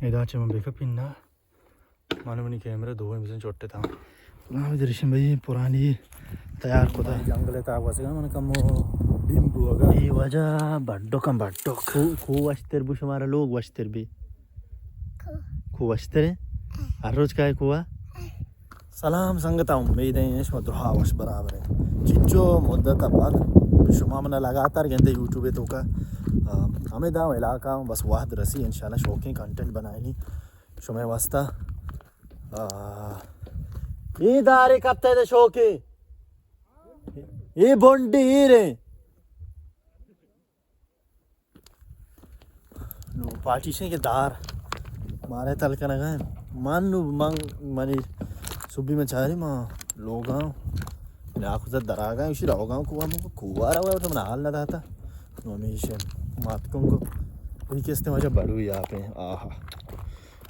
ادا چہ من بکپین نا، من منی کیمرہ دوئیں بزن چوٹے تاں۔ نام درشن بھائی پرانی تیار کتا۔ جنگل تا واسگا من کم بیم بوگا۔ اے وجہ بڈو کم بڈو۔ کو، کو وشتر بو شمارا لوگ وشتر بی؟ کو وشتر ہے؟ ہر روز کائے کوا؟ سلام سنگتاں، امید ایں شما درہا وش برابر ایں۔ چنچو مدت ءَ پد شما منا لگاتار گندے یوٹیوب ءِ توکا۔ آ، ہمے داں علاقہ بس وہد رسی، انشاءاللہ شوقیں کنٹینٹ بنائینی شمئے واسطہ۔ آ، اے دارے کپتہ دے شوقیں۔ اے بونڈی ایر ایں۔ نو پارٹیشن کہ دار مارے تل کنگا ایں۔ من نو من منی سبی من چاری ما لوگاں، ناکو زد دراگاں، اسی روگاں کو ہم کوارا ہوا تو من حال نہ داتا۔ نو ہمیشہ مات کنگو۔ وہی کستے وجہ بلوی آپ ہیں۔ آہا۔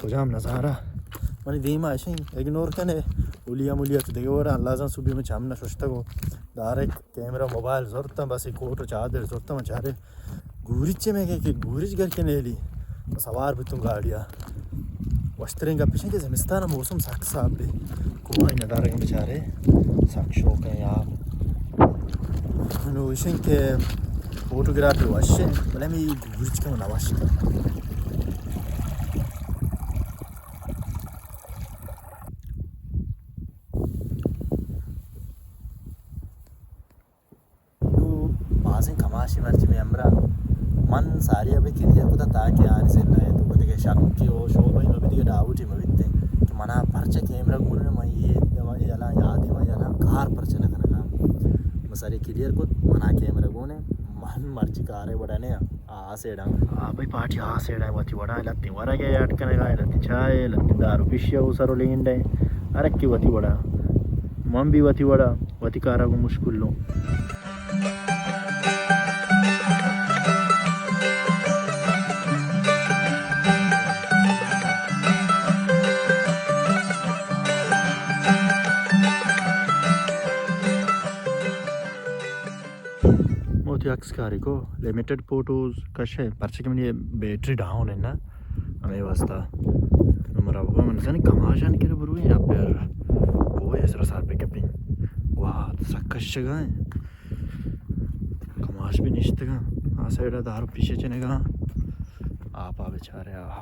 کجام نظارہ منی دیما اشیں، اگنور کنے۔ اولیا مولیا تو دیگہ ورا، اللہ زان سبی من چم نہ ششتگو۔ ڈائریکٹ کیمرہ موبائل زرتاں، بس اے کوٹ و چادر زرتاں، من چارے گوریچ میں کہ، کہ گوریچ گر کے نیلی۔ سوار بتوں گاڑیا۔ وشتریں گپ اشیں کہ زمستان موسم سک صاف بی۔ کوہائی ندارگ بچارے سک شوق ہیں یار۔ نو اشیں کہ فوٹوگرافی وش ہے، بلے میں گوریچ کم نہ وش۔ نو بازیں کماشے مرچی مئے ہمراہ۔ من ساری ابھی کلیئر کتا تاکہ آنی زندہ ہے تو دگہ شک کہ او شو بھائی مبی دگہ ڈاؤٹ ہی مبیتے کہ منا پرچہ کیمرہ گون ہے، من یہ یلا یاد ہے، من یلا کار پرچہ نہ کنگا۔ من ساری کلیئر کت، منا کیمرہ گون ہے، من مرچی کارے وڑا نے آ سیڑا۔ آ بھائی پارٹی آ سیڑا وتی وڑا لتی ورگ ہے اٹ کنگا، لتی چائے، لتی دارو پیشیا او سرو لینڈے۔ ہر کی وتی وڑا۔ من بھی وتی وڑا۔ وتی کارا گوں مشکل لوں۔ موتی عکس کاری کو لمیٹڈ فوٹوز کشے، پرچہ کہ منی بیٹری ڈاؤن ہے نا، ہمیں واسطہ۔ نمبر اب من زنی کماشان کے بروی یا پھر کوئی ایسا سار پہ کپنگ۔ واہ، سکشگا ہے۔ کماش بھی نشتگا۔ آ سائیڈ دار پیچھے چنے گا۔ آپ آ بیچارے آ۔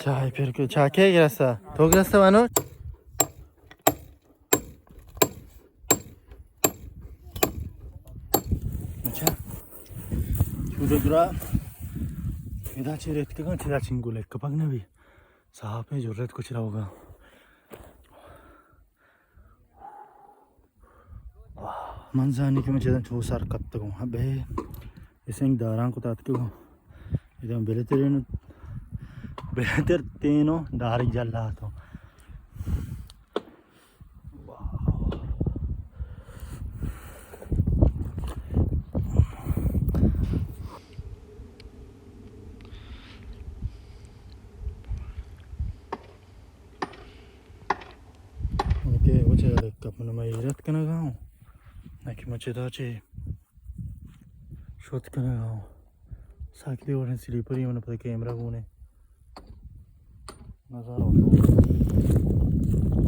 چائے پھر کو چا کے گرستا؟ تو گرستا وانو؟ اچھا۔ چودہ درا۔ ادا چی ریت کگا چی دا چنگو لک پگ نبی۔ صاحب میں جرت کچھ رہوگا۔ من زانی کہ من چیزاں چو سر کپتگوں۔ ابے اسنگ داراں کو تاتکگوں۔ ادم بہترین، بہتر تینو دارک جلاتو۔ کہ وہ چہ کپن میں ایرت کنگا ہوں، نہ کہ مچے دا چے شوت کنگا ہوں۔ ساکلی وڑیں سلیپری من پتہ کیمرہ گونے۔ نظارہ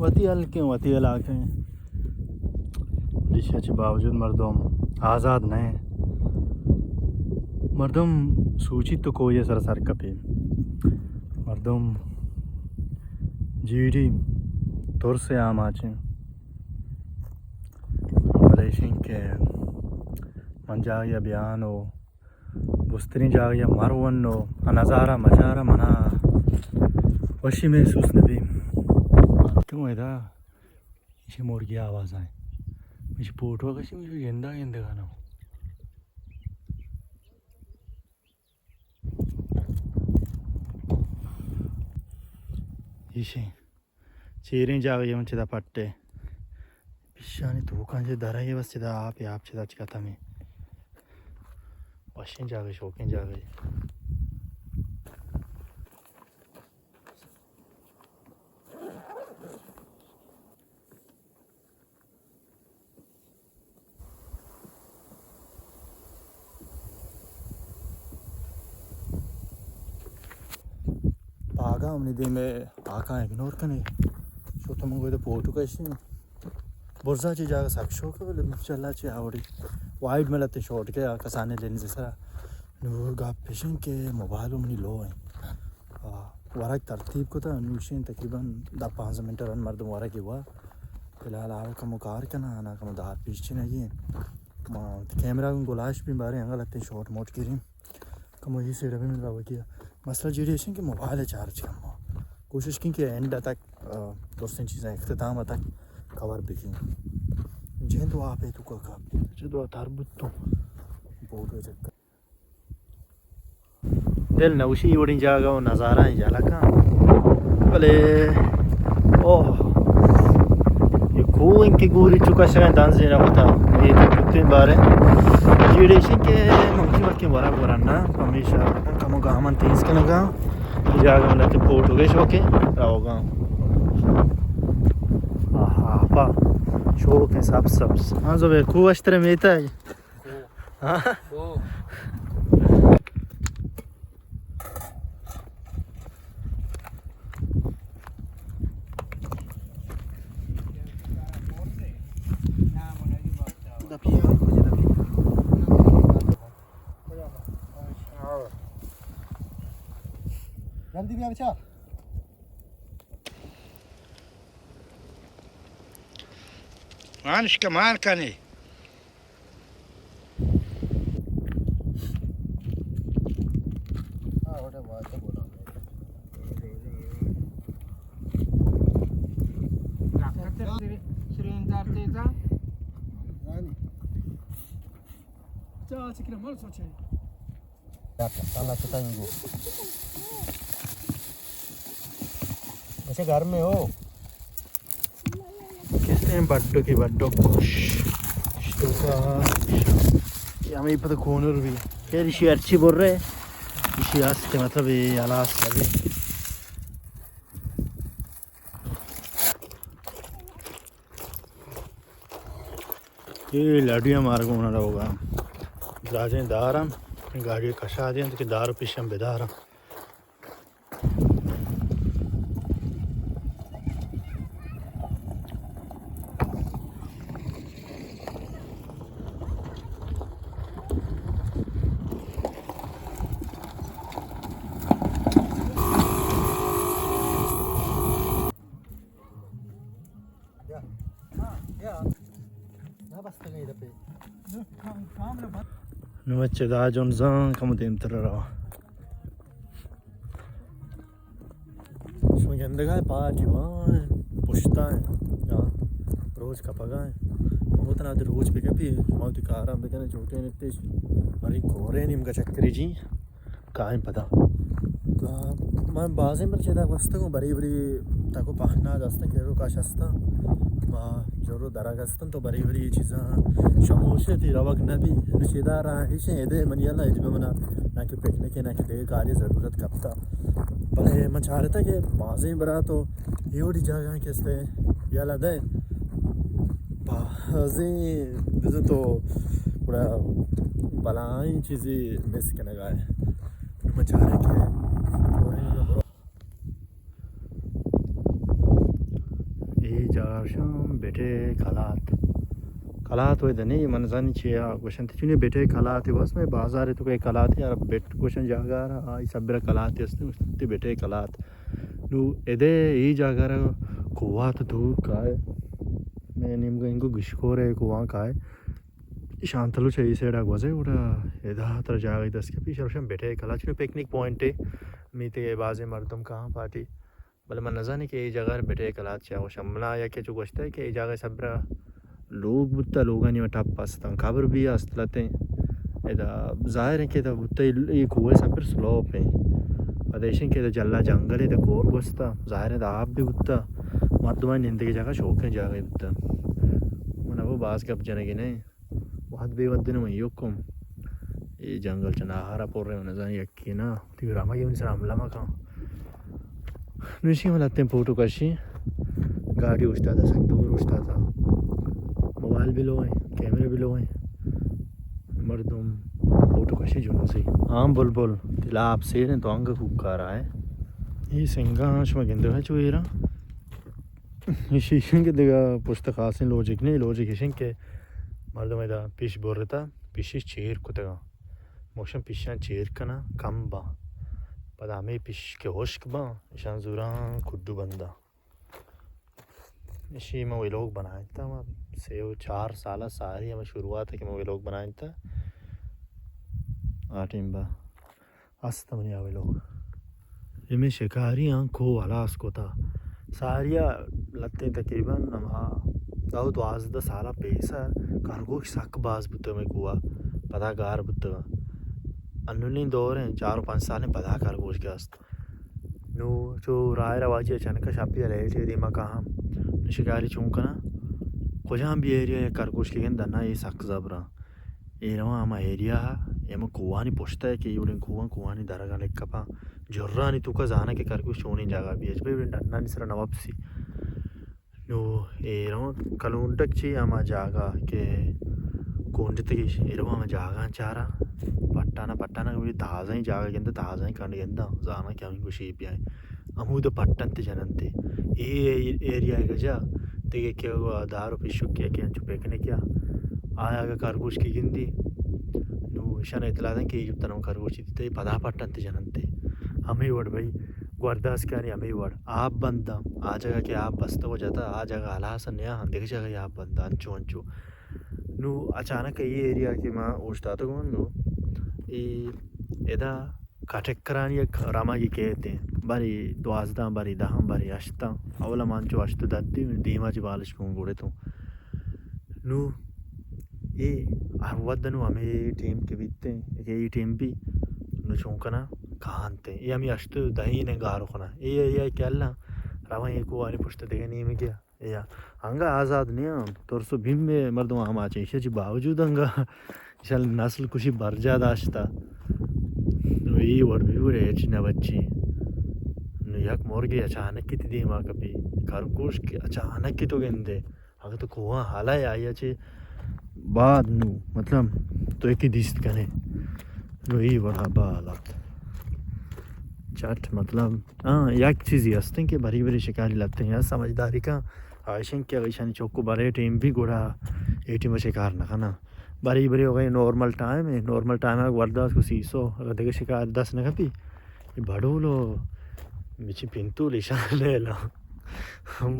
وتی ہلکیں، وتی علاقہ ہیں۔ ایشی چہ باوجود مردم آزاد نہ ہیں۔ مردم سوچی تو کوئی سر سر کپی۔ مردم جیڑی ترس آماچیں۔ بلے ایشیں کہ من جاگہ بیان و گوستریں جاگہ ءَ مرون و آ نظارہ مچارہ منا وشی محسوس نہ بی۔ تو ادا ایشی مرگی آواز آئے۔ ایشی پوٹو کشی، ایشی زندہ گندگانا۔ ایشی چیریں جاگہے من چدا پٹے۔ پیشانی توکاں چہ درے بس چدا آپ، آپ چدا چہ ختمیں۔ وشیں جاگہے، شوقیں جاگہے۔ گا منی دیم ءَ آکاں اگنور کنے۔ شو تو من گوئے فوٹو کشیں۔ برزا چی جاگہ سک شوق ہے، بلے ماشاءاللہ چی آوڑی۔ وائڈ ملتے شاٹ کے آ کسانے لینز سرا۔ نو گپ پیشن کہ موبائل منی لو ہیں۔ آ، ورگ ترتیب کو تا نوشین تقریباً دہ پانزدہ منٹ رن مردم ورگ ہوا۔ فی الحال آ کمو کار کنا، آنا کمو دار پیش چی نگی۔ ما کیمرہ گوں گلاش بھی بارے انگل اتیں شاٹ موٹ گریں۔ کمو یہ سیڑ بھی من روگی۔ مسئلہ جیڑی ایشن کہ موبائل چارج کم ہو۔ کوشش کن کہ اینڈ تک، آ، درستیں چیزاں اختتام تک کور بکن۔ جند و آپ ہے تو کا کا۔ جند و تر بوت تو۔ بوت و چکر۔ دل نوشی وڑیں جاگہ و نظارہ ہیں جلکاں۔ بلے، اوہ، یہ کوہ ان کی گوری چکا شگا دان زینا ہوتا۔ یہ تو کتنے بارے۔ جیڑے شن کہ ممکن وقت ورا ورا نا، ہمیشہ کمو گامن تیز کنگا۔ جاگہ من تے فوٹو کے شوقے، رہوگا۔ آہا، پا، شوقے سب سب۔ ہاں، زبیر، کوہ اشتر میتا ہے۔ ہاں؟ جلدی بیا بچا۔ مانش کمان کنی۔ اچھا، گھر میں ہو؟ کس ٹائم بڈو کی بڈو خوش۔ شتوکا۔ کہ ہمیں پتہ کونر بھی۔ خیر، اسی ارچی بول رہے۔ اسی آستے مطلب یہ حالاس لگے۔ اے لاڈیاں مارگ ہونا رہوگا۔ دراجیں دار ہم گاڑی کشا دیں تو کہ دار پیشم بدار ہم۔ نو بچے دا جنزاں کم دیمتر روا۔ شما گندگا پارٹی وان پشتا ہیں۔ یا روچ کپگا ہیں۔ مگو تنا دی روچ بکپی، شما دی کارا بکنے چھوٹے نتیش۔ ارے کورے نیمگا چکری جی۔ کائیں پدا۔ آ، من بازیں بر چیدا گوستگوں، بری بری تاکو پہنا دستاں، کرو کاش ہستاں۔ ما جرو درگ ہستاں تو بری بری چیزاں شموشے تی روگ نبی۔ نو چیدا را ایشیں ادے منی اللہ اجبہ منا نہ کہ پکنک نہ کہ دے کاری ضرورت کپتا۔ بلے من چارتا کہ بازیں برا تو اے وڑی جاگہ کہ استے یلا دے۔ بازیں بزن تو گڑا بلائیں چیزی مس کنگا ہے۔ نو من چارے کہ اے جاگہ شام بیٹے کلات۔ کلات ہوئے دنی من زانی چیا گوشنت چونی بیٹے کلات، بس میں بازار تو کہ کلات یار بیٹ گوشن جاگہ را، آئی سبرا کلات است، گوشنت بیٹے کلات۔ نو ادے ای جاگہ را کوات دور کائے۔ میں نیمگا انگو گشکور ہے کوان کائے۔ شانتلو چہ ای سیڈا گوزے گڑا ادا تر جاگہ دست کپی شروشم بیٹے کلات چنو پکنک پوائنٹ ہے۔ میتے بازیں مردم کہاں پارٹی۔ بلے من نزانی کہ ای جاگہ بیٹے کلات چیا گوشم۔ منا یکے چو گوشتے کہ ای جاگہ سبرا لوگ بوتا، لوگانی و ٹپ استن، قبر بھی است لتیں۔ ادا ظاہر ہے کہ ادا بوتا، ای کوہ سفر سلوپ ہیں۔ پدا ایشن کہ ادا جلا جنگل ہے، ادا کور گوستا، ظاہر ہے ادا آپ بھی بوتا۔ مردمان نندگی جگہ شوقیں جگہ بوتا۔ من ابو باز گپ جنگی نہیں۔ وہد بے ودن میں یوکم۔ اے جنگل چنا ہارا پور رہے، نزانی یکی نا۔ تیو راما یہ سر حملہ مکان۔ نوشی من لتیں فوٹو کشی، گاڑی اوشتاتا، سک دور اوشتاتا، موبائل بھی لو ہیں، کیمرے بھی لو ہیں، مردم فوٹو کشی جنسی۔ عام بلبل تلاپ سیر ہیں تو انگ کوکارا ہے۔ اے سنگاں شما گندگ ءَ چو ایراں، ایشی ایشیں کہ دگہ پشت خاصیں لوجک نہیں، لوجک ایشیں کہ مردم ادا پیش برتا، پیشی چیر کتگاں، موشن پیشاں چیر کناں کم باں، پدا ہمے پیش کہ ہشک باں، ایشاں زوراں کڈو بنداں۔ ایشی ما ویلوگ بنائینتا، ما سے و چار سال ساری ہمیں شروعات ہے کہ ما ویلوگ بنائینتا۔ آ ٹیم با است منی آ ویلوگ۔ اے میں شکاری آں کو ہلاس کوتا۔ ساریا لتیں تقریباً ہما دہ دوازدہ سال پیسر کرگوش سک باز بوتگ میں کوہ، پدا گار بوتگ۔ انونی دور ہیں، چار و پنچ سال پدا کرگوش گست۔ نو چو راہ رواجی اچانک شپی لیٹ دیما کاہاں، شکاری چون کناں؟ کجام بھی ایریا یا کرگوش کہ گنداں، نہ اے سک زبراں۔ اے رواں ہما ایریا ہا، اے ہما کوہانی پشت ہے کہ ایوڑیں کوہاں، کوہانی درگاں لکپاں، جرانی توکا زاناں کہ کرگوش چونیں جاگہ بھی اچ بے ڈنانی سرا نہ وپسی۔ نو اے رواں کلونڈک چی ہما جاگہ کہ کونڈتگیش، اے رواں ہما جاگہاں چاراں، پٹانا پٹانا کبھی تازہیں جاگہ گنداں، تازہیں کنڈ گنداں، زاناں کہ ہمیں گوشی بیائیں۔ ہمود پٹنت جننتے۔ اے ایریا گجا دگہ کہ دار و پیشک کہ انچو پکنک یا آیا اگہ کرگوش کی گندی، نو شان اطلاع دن کہ ایجپت نو کرگوشی دیتے پدا پٹنت جننتے۔ ہمیں وڑ بھئی گورداس کانی ہمیں وڑ آپ بنداں، آ جگہ کہ آپ بستہ و جتا، آ جگہ ہلاس نیا، دگہ جگہ آپ بنداں، انچو انچو۔ نو اچانک اے ایریا کہ ما اوشتاتگ اوں، نو اے ادا کٹکرانی یک رمگی کیت، بری دوازدہ، بری دہ، بری ہشت۔ اولا من چو ہشت دہ دی دیما چی بالش کن گوڑے تو۔ نو اے ہر وقت نو ہمیں ٹیم کے بیتے، کہ اے ٹیم بھی نو چون کنا کہانتے۔ اے ہمیں ہشت دہ نے گارو کنا۔ اے ایریا کہ اللہ رواں اے کوہانی پشت دگہ نیمگیا۔ یا انگا آزاد نیاں، ترس و بیم مردم آماچ ایں، ایشی چی باوجود انگا ایشان نسل کشی برجا داشتا۔ نو ای وڑ بھی وڑے ہچ نہ بچی۔ نو یک مرگے اچانک تی دیما کپی، خرگوش کہ اچانک تو گندے، اگہ تو کوہاں حالا آیا چے بعد نو، مطلب، تو یکی دیست کنے۔ نو ای وڑا بالات چٹ، مطلب، ہاں، یک چیزی ہستیں کہ بری بری شکاری لتیں یا سمجھداری کا آئیشن کہ اگہ ایشانی چوکو برے ٹیم بھی گڑا اے ٹیم شکار نہ کنا۔ بری بری اگہ نارمل ٹائم ہے، نارمل ٹائم ہے، ورداس کو سی سو، اگہ دگہ شکار دست نہ کپی، اے بڑولو مچی پنتو لیشان لیلا۔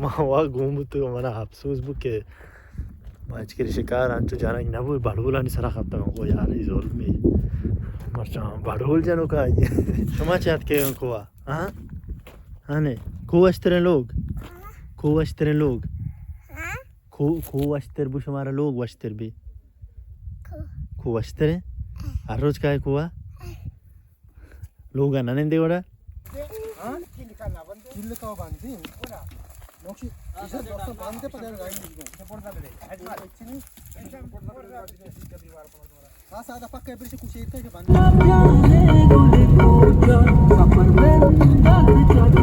ما وا گون بوتو، منا افسوس بو کہ ما ہچ کری شکار انچو جنگ نہ بو، بڑولانی سرا ختم کو یار، ای ظلمی۔ مرچاں بڑول جنو کا۔ شما چات کے کو؟ ہاں؟ ہاں نے۔ کو وشتریں لوگ؟ کو وشتریں لوگ؟ کو، کو وشتر بو شمارا لوگ وشتر بی؟ کو وشتریں؟ ہر روز کائے کو؟ لوگ نہ نندے وڑا؟ ہاں؟ کل کا بندی۔ نوکشی، ایسا دوستو بندے پر گاڑی۔